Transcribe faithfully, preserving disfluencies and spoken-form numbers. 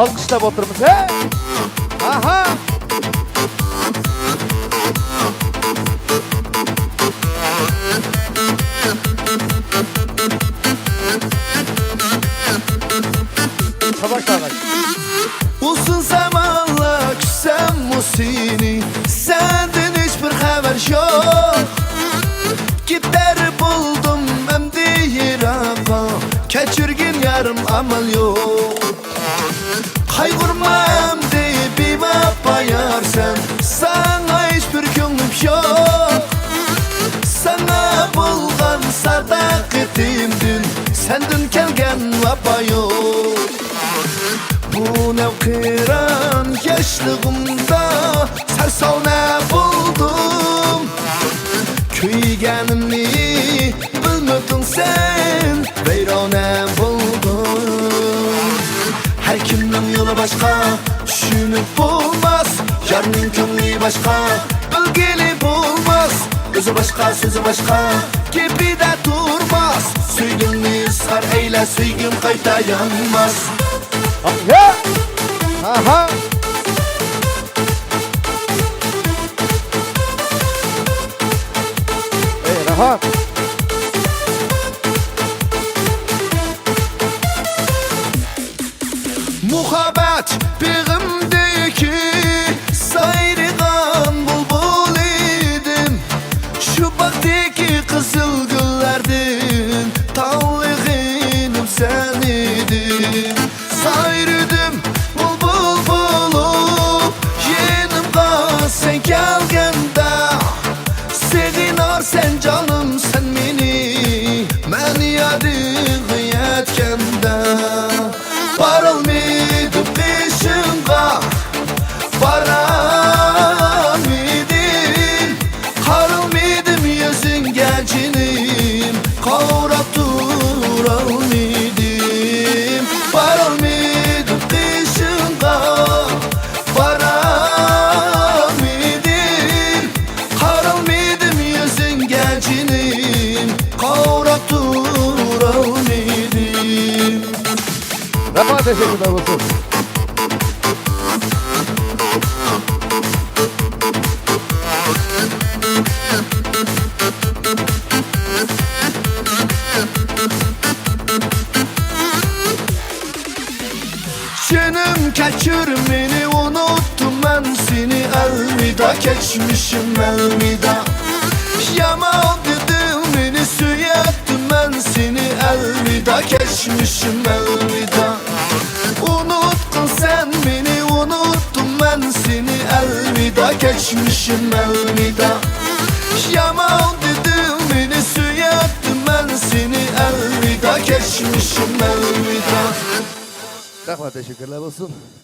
ئالقىشلاپ ئولتۇرىمىز، ھە؟ ئاھا! شاباش، شاباش. ئۇزۇن زامانلار كۈتسەممۇ سېنى، سەندىن ھېچبىر خەۋەر يوق. كېتەر بولدۇم ئەمدى يىراققا، كەچۈرگىن يارىم، ئامال يوق. قايغۇرما ئەمدى بىۋاپا يارسەن، ساڭا ھېچبىر كۆڭلۈم يوق. ساڭا بولغان ساداقىتىمدىن سەندىن كەلگەن ۋاپا يوق. بۇ نەۋقىران ياشلىقىمدا سەرساۋنە بولدۇم. كۆيگەننى بىلمىدىڭ سەن، ۋەيرانە بولدۇم. ھەر كىمنىڭ يولى باشقا، چۈشىنىپ بولماس. يارنىڭ كۆڭلى باشقا، بىلگىلى بولماس. ئۆزى باشقا، سۆزى باشقا، گېپىدە تۇرماس. سۆيگۈڭنى ئىزھار ئەيلە، سۆيگۈم قايتا يانماس. ھە! ئاھا! ئەي، راھەت! مۇھەببەت بېغىمدىكى سايرىغان بۇلبۇل ئىدىم. شۇ باغدىكى قىزىل گۈللەردىن تاۋلىغىنىم سەن ئىدىڭ. سايرىدىم بۇلبۇل بولۇپ، يېنىمغا سەن كەلگەندە، سېغىنارسەن جانىم سەن مېنى، مەن يادىڭغا يەتكەندە. بارالمىدىم قېشىڭغا، بارالمىدىم. قارالمىدىم يۈزۈڭگە جېنىم، قاراپ تۇرالمىدىم. بارالمىدىم قېشىڭغا، بارالمىدىم. قارالمىدىم يۈزۈڭگە جېنىم، قاراپ تۇرالمىدىم. رەھمەت، تەشەككۈرلەر بولسۇن. جېنىم، كەچۈر مېنى، ئۇنۇتتۇم مەن سېنى، ئەلۋىدا كەچمىشىم، ئەلۋىدا. يامان دېدىڭ مېنى، سۆيەتتىم مەن سېنى، ئەلۋىدا كەچمىشىم، ئەلۋىدا. ئۇنۇتقىن سەن مېنى، ئۇنۇتتۇم مەن سېنى، ئەلۋىدا كەچمىشىم، ئەلۋىدا. يامان دېدىڭ مېنى، سۆيەتتىم مەن سېنى، ئەلۋىدا كەچمىشىم، ئەلۋىدا. رەھمەت، تەشەككۈرلەر بولسۇن.